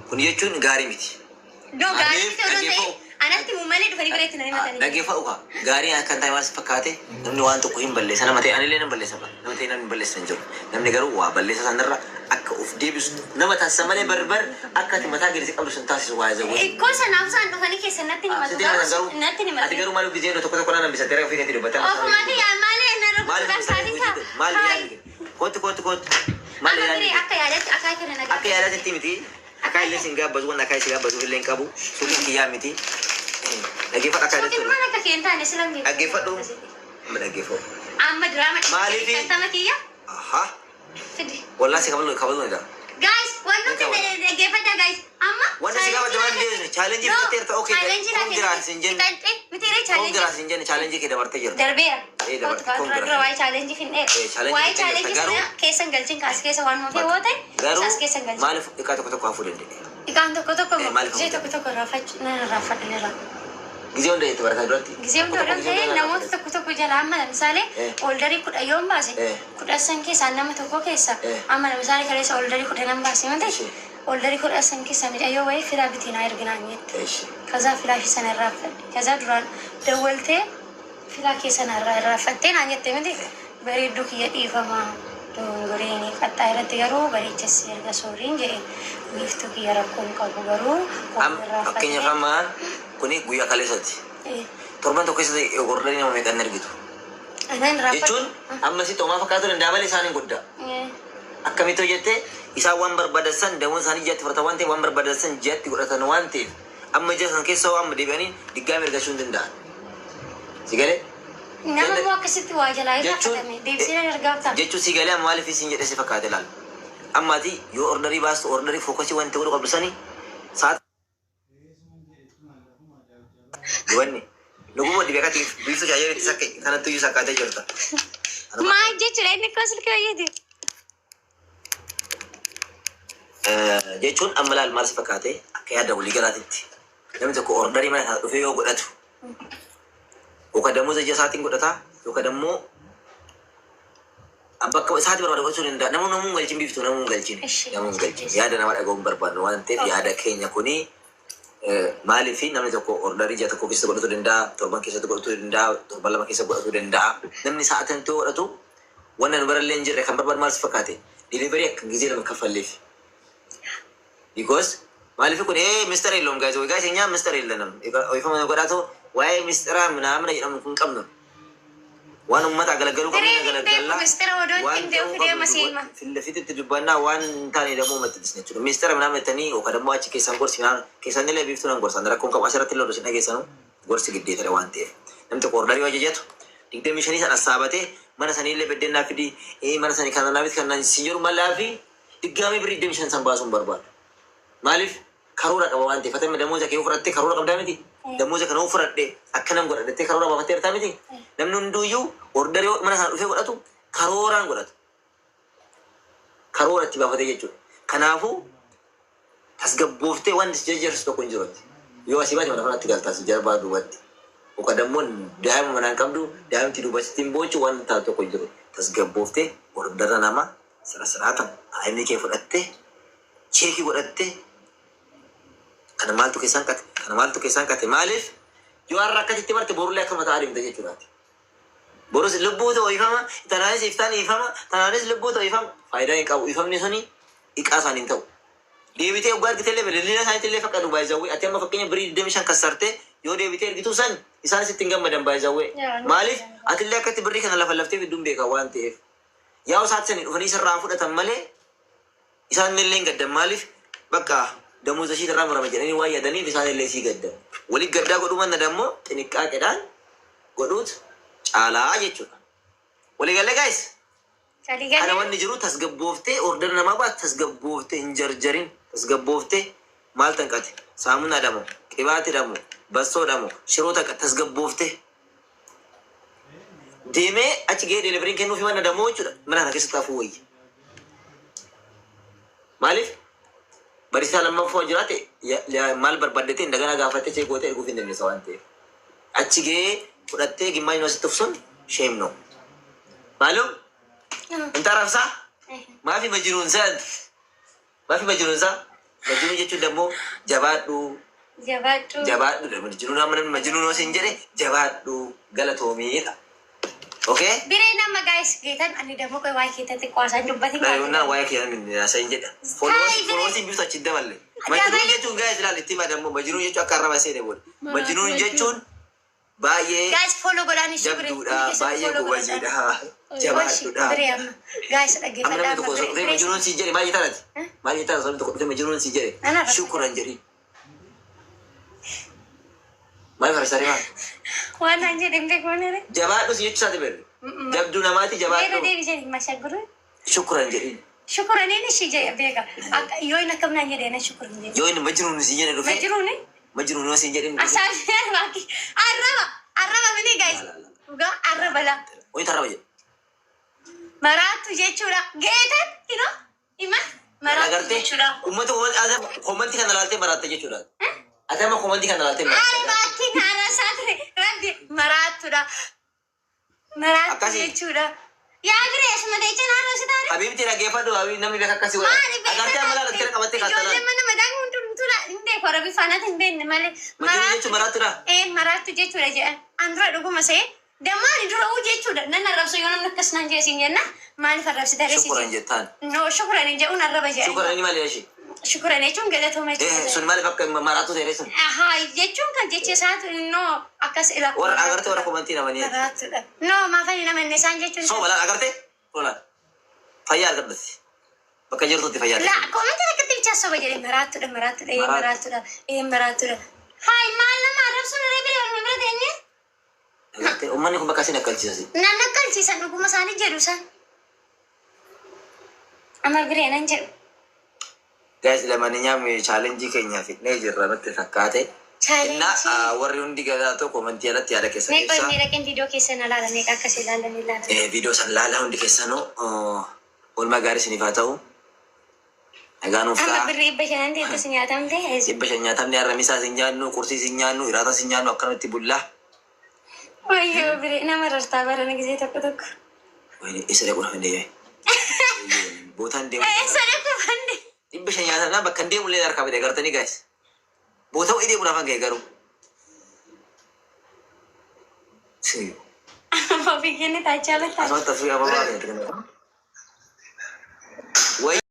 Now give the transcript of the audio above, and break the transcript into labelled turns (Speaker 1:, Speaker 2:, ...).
Speaker 1: Kun jechuun gaarii miti.
Speaker 2: No, gaarii
Speaker 1: Maaliif
Speaker 2: miti odoo hin ta'in
Speaker 1: dhaggeeffadhu.
Speaker 2: Anatti himu malee dhufanii biratti na himatanii.
Speaker 1: Dhaggeeffadhu kaa. Gaarii akka hin taane maal si fakkaate? Namni waan tokko hin balleessa, nama ta'e anillee nan balleessa bara. Nama ta'e namni hin balleessa hin jiru. Namni garuu waa balleessa sanarra akka of deebisu nama taasisa malee barbar akka ati mataa gadi si qabdu sun taasisu waa zawwee.
Speaker 2: Ikkoo sanaaf isaan dhufanii keessa natti himatu.
Speaker 1: Sitti himatan
Speaker 2: garuu
Speaker 1: garuu
Speaker 2: natti himatu.
Speaker 1: Ati garuu maal gizee tokko tokko naan hambisatee ofii keetii dubbattee.
Speaker 2: Ofuma kiyyaa malee na
Speaker 1: Maal
Speaker 2: rukutuudhaaf saatiin kaa.
Speaker 1: Maal
Speaker 2: Hayi.
Speaker 1: yaadni? Kootu, kootu, kootu. Maal
Speaker 2: Amma
Speaker 1: yaadni?
Speaker 2: firee akka yaadatti akka kana na
Speaker 1: Akka yaadaatti miti. Akka illee sin gaabbasu, waan akka si gaabbasuuf illee hin qabu. Suuqiin kiyyaa miti. Dhaggeeffadhu akka yaadaatti.
Speaker 2: Suuqiin maal akka kee hin taane silan beeku.
Speaker 1: Dhaggeeffadhu. Amma dhaggeeffadhu.
Speaker 2: Amma diraama
Speaker 1: Maaliifi?
Speaker 2: 50 kiyya
Speaker 1: Aha.
Speaker 2: fidi.
Speaker 1: Wallaa si kabalu kabaluu ni ta'a.
Speaker 2: Guys, wanti dhaggeeffadha guys. Amma
Speaker 1: Wanti si gaafate waan deemne challenge fudhatteerta, okay. Congrats hin jenne.
Speaker 2: Miti ree challenge.
Speaker 1: Congrats hin jenne, challenge kee dabartee jirta.
Speaker 2: Darbeera.
Speaker 1: Eh, dabarte,
Speaker 2: Kootu
Speaker 1: congrats.
Speaker 2: dura waa'ee challenge finneera.
Speaker 1: Eh, challenge
Speaker 2: Waa'ee
Speaker 1: finnee
Speaker 2: challenge
Speaker 1: jirta,
Speaker 2: sana keessan galchin kaas keessa waan hafee yoo ta'e
Speaker 1: Garuu
Speaker 2: isaas keessan galchin.
Speaker 1: maaliif xiqqaa tokko tokko hafuu danda'e?
Speaker 2: Iqaan tokko tokko
Speaker 1: Eh, maaliif
Speaker 2: gisee
Speaker 1: hafuu
Speaker 2: tokko tokko irraanfachuu nan irraanfadha irraa.
Speaker 1: Gisee hunda itti barataa duratti.
Speaker 2: Gisee hunda odoo ta'e namoota tokko tokko jala amma lamisaalee orderii 10 yoon baase 10 san keessaa nama tokko keessa amma lamisaalee kaleessa orderii 10 nan baase yoo ta'e orderii 10 san keessaa miidhayyoo wayii filaa bitii naa erginaan jette. ከዛ filaashii sana irraanfadhe. ከዛ duraan dawwaltee filaa keessa narraa irraanfattee naan jette miti, bareedduu kiyya, dhiifamaa dogongoreenii qaxxaa irratti garuu bareechassi erga sooriin jedhe, biiftuu kiyya, rakkoon qabu garuu
Speaker 1: Fakkeenyaaf amma kuni guyyaa kaleessatti. Torban tokko keessatti orderii nama meeqan argitu?
Speaker 2: Anaan irraanfadhe.
Speaker 1: Jechuun amma si xoomaa fakkaatu danda'a malee isaan hin guddaa. Akkamitti hojjette isaan waan barbaadan san damoon isaanii ji'atti fudhatan waan ta'eef, waan barbaadan san ji'atti godhatan waan ta'eef, amma ji'a san keessa waan deebi'anii diggaami argachuu hin danda'an. Si galee?
Speaker 2: Nama immoo akkasitti waa jalaa irraanfatame deebisee nan ergaafta.
Speaker 1: Jechuun si galee, amma maaliif isin jedhe si fakkaate laal. Amma ati yoo orderii baastu orderii focusii wanti godhu qabdu sani sa'aat dubanni. Luguma dibee akkati biiftuu shaayee itti kanatti iyyuu sakkaatee jirta.
Speaker 2: Maal jechuudha inni akkuma silkii hojjete?
Speaker 1: Jechuun amma laal, maal si fakkaate, akka yaada walii galaatitti namni tokko orderii mana isaa dhufee yoo godhatu yookaan dammoo ija isaatiin godhata yookaan dammoo bakka isaati barbaade godhachuu danda'a. Namni namuu hin galchin biiftuu, namuu hin galchin. Namuu hin galchin. Yaada nama dhaga'uu hin barbaadnu waan ta'eef yaada keenya kuni maaliif namni tokko orderii ji'a tokko keessatti godhachuu danda'a, torban keessatti godhachuu danda'a, torban 2 keessa godhachuu danda'a. Namni sa'aatiin yoo godhatu wanna nu barallee hin jirre kan barbaadu maal si fakkaate, delivery akka gizee lama kaffalleef. Because maaliif kun ሚስጥር የለውም guys ወይ guys እኛ ሚስጥር የለንም። Oifama godhaatu waa'ee misxiraa ምናምን jedhamu kun qabnu. Waan uummata agalagalu qabnu
Speaker 2: Fireen hin beeku
Speaker 1: agalagalla.
Speaker 2: mistira odoo
Speaker 1: Waan
Speaker 2: ittiin deemu
Speaker 1: ta'uu
Speaker 2: fidee
Speaker 1: qabnu
Speaker 2: masiima.
Speaker 1: ፊት ለፊት itti dubbannaa, waan hin taane ደግሞ ummatti dhisne jechuudha. Mistira ምናምን jettanii yookaan ደግሞ achi keessan gorsi ምናምን keessan illee biiftuu nan gorsan rakkoon qabu asirratti illee oduu isin dhageessanu gorsi giddeetadha waan ta'eef. Namni tokko orderii yoo ajajatu 25 sana saabatee mana sanii illee beddennaa fidii mana sanii kana naafit kan si jedhu malaa fi diggaamii birrii 25 san baasuun barbaadu. Maaliif karoora qaba waan ta'eef, fatama damooza kee fudhattee karoora qabdaa miti. Damooza kana fudhadhe akkanan godhadhettee karoora baafattee jirtaa miti. Namni hunduyyuu orderii mana sana dhufee godhatu karooraan godhatu. Karoora itti baafatee jechuudha. Kanaafuu tasgabbooftee wanti si jajjarsu tokko hin jiru. Yoo asii baate mana kanatti galtaa si jarbaa duubatti. Yookaan dammoo daa'ima manaan qabdu, daa'imti duubatti hin boochu, waan taatu tokko hin jiru. Tasgabbooftee ordera nama sira siraatan daa'imni kee fudhattee check godhattee kana maaltu keessaan qate, kana maaltu keessaan qate, maaliif yoo har'a akkasitti barte borullee akka mataa adeemta jechuudhaati. Borus lubbuu ta'u ifama, tanaanis iftaan ifama, tanaanis lubbuu ta'u ifama, faayidaa hin qabu. Ifamni suni dhiqaa isaanii hin ta'u. Deebitee waggaa argite illee bilbilina isaaniitti illee fakkaatu baay'izawwee. Ati amma fakkeenya birii 25 kassartee yoo deebitee ergituu san isaanis ittiin gammadan baay'izawwee. Maaliif atillee akkatti birrii kana lafa laftee fidduun beekaa waan ta'eef. Yaa'u isaatti sanii dhufanii sirraa fudhatan malee isaan illee hin gaddan, maaliif bakka damuuza ishii irraa murame jedhanii waan yaadaniif isaan illee sii gaddan. Waliin gaddaa godhuu manna dammoo xiniqqaaqeedhaan godhuut caalaa jechuudha. Walii galee guys? Kana wanni jiru tasgabbooftee ordera namaa baat, tasgabbooftee hin jarjarin, tasgabbooftee maal tanqate, saamunaa dhamo, qibaati dhamo, bassoo dhamo, shiroo tanqate, tasgabbooftee deemee achi gahee deliveryn kennuufi manna dammoo jechuudha, mana kana keessatti hafuu wayya. Maaliif bariisaa lammaffaa jiraate maal barbaaddatee indagana gaafattee check gootee erguuf hin dandeessa waan ta'eef. Achi gahee fudhattee gimmaayni asitti ufsun shame ነው. Maalum? Inta rafsaa? Maafi majnuun san? Maafi majnuun isaa? Majnuun jechuun dammoo jabaadhu.
Speaker 2: Jabaadhu.
Speaker 1: Jabaadhu. Majnuun amma namni majnuun yoo siin jedhe, jabaadhu, galatoomiidha. Okay?
Speaker 2: Biree nama guys geetan ani dammoo qoy waa'ee keetan xiqqoo haasaan dubbatin.
Speaker 1: Dhaayyoonnaa waa'ee kee haasa'in jedha. Followers biftu achi daballe. Majnuun jechuun, guys, ilaali, itti hima dammoo, majnuun jechuun akka arraba seene booda. Majnuun jechuun baay'ee
Speaker 2: Guys, follow godhaan ishee biree.
Speaker 1: jabduudha, baay'ee gobaziidha, jabaadhuudha.
Speaker 2: Biree amma guys
Speaker 1: Amma
Speaker 2: dhaggeeffadhaa.
Speaker 1: namni tokko osoo dhufee majnuun siin jedhe maal jettaa laati? Maal jettaa osoo namni tokko dhufee majnuun siin jedhe?
Speaker 2: Ana rakkate.
Speaker 1: Shukran jedhi. Maal farsa maal?
Speaker 2: Waan naan jedhe hin beeku malee.
Speaker 1: Jabaadhu si jechuu isaati beeku. Jabduu namaati
Speaker 2: Yeroo
Speaker 1: jabaadhu.
Speaker 2: deebisee mashaguru.
Speaker 1: Shukran jedhi.
Speaker 2: Shukuraniin ishii jedhe beeka. Akka yoo inni akkam naan jedhe na shukran jedhe.
Speaker 1: Yoo inni majnuun siin jedhe dhufee.
Speaker 2: Majruuni.
Speaker 1: Majnuun yoo siin jedhe.
Speaker 2: Asaan baaki. Arraba. Arraba mini guys. Dhugaa arraba la.
Speaker 1: Wayii tarraba jedhe.
Speaker 2: Maraattu jechuudha. Geetan you ima maraattu
Speaker 1: Agartee
Speaker 2: jechuudha.
Speaker 1: uummata comment kana laaltee maraatte jechuudha. Ati amma comment kana laaltee
Speaker 2: Ani
Speaker 1: maraatte.
Speaker 2: baakki naara isaa ture. Rabbi maraattuudha. Maraattu
Speaker 1: Akkasii.
Speaker 2: jechuudha. Yaa biree asuma teecha naannoo si taare.
Speaker 1: Habiibti, dhaggeeffadhu, habiibti, namni beeka akkasii godha.
Speaker 2: Maali?
Speaker 1: Agartee amma laala itti qabattee
Speaker 2: Ijoollee
Speaker 1: kaattaa.
Speaker 2: mana madaan hundumtuu hin beeku, Arabii faanaatti hin beekne malee.
Speaker 1: Majnuun jechuun maraattuudha.
Speaker 2: Ee, maraattu jechuudha jedhan. An dura dhuguma see damma ani dura uu jechuudha. Nan arrabsu yoo namni akkas naan jedhe siin jenna, maaliif arrabsita reesi?
Speaker 1: Shukran jettaan.
Speaker 2: No, shukran hin jedhuun arraba jedhan.
Speaker 1: Shukran inni maali ishee?
Speaker 2: Shukran jechuun galatooma jechuudha.
Speaker 1: Sun maaliif akka maraattu ta'e sun?
Speaker 2: Ahaa, jechuun kan jecha isaatu no akkas ila.
Speaker 1: Warra agartee warra comment namanii.
Speaker 2: Maraattuudha. No, maafani namanne isaan jechuun.
Speaker 1: Soo balaan agartee? Tolaan. Fayyaa argadhatti. Bakka jirtutti fayyaa
Speaker 2: La
Speaker 1: argadhatti.
Speaker 2: Comment rakkatti bichaa soba jedhe, maraattuudha, maraattuudha, ee, maraattuudha, ee, maraattuudha. Haay, maal nama arrabsuun irra bira waluma bira teenye?
Speaker 1: Agartee uummanni kun bakka isin akkalchiisasi.
Speaker 2: Nan akkalchiisan, dhuguma isaanii jedhu isaan. Amma biree nan jedhu.
Speaker 1: Guys, lamaninyam challenge keenya fixnee jirra nutti fakkaate.
Speaker 2: Challenge.
Speaker 1: Innaa warri hundi gadaa comment alatti yaada keessa
Speaker 2: Meeqa
Speaker 1: ibsaa.
Speaker 2: inni dhaqeen viidiyoo keessa na laala, meeqa akkas ilaalan ilaalan.
Speaker 1: Viidiyoo san laala hundi keessanuu, oolmaa gaarii isiniif haa ta'u. Nagaa nuuf
Speaker 2: Amma
Speaker 1: ta'a.
Speaker 2: birrii 500 teettus nyaatamte.
Speaker 1: 500 nyaatamne, har'a misaa sin nyaannu, qursii sin nyaannu, iraata sin nyaannu, akkanumatti bullaa.
Speaker 2: Wayyoo biree, nama rartaa barana gisee tokko tokko.
Speaker 1: Wayini, isa dhaquu hin deemee. Bootaan deemu.
Speaker 2: Eessa dhaquu fanne?
Speaker 1: 500 nyaatamnaa bakka hin deemu illee harkaa bite, agartanii guys. Boota wayii deemuudhaaf hanga garuu.
Speaker 2: Ofii kenne taachaa lataa.
Speaker 1: Asumatti asii ababaa. Wayii.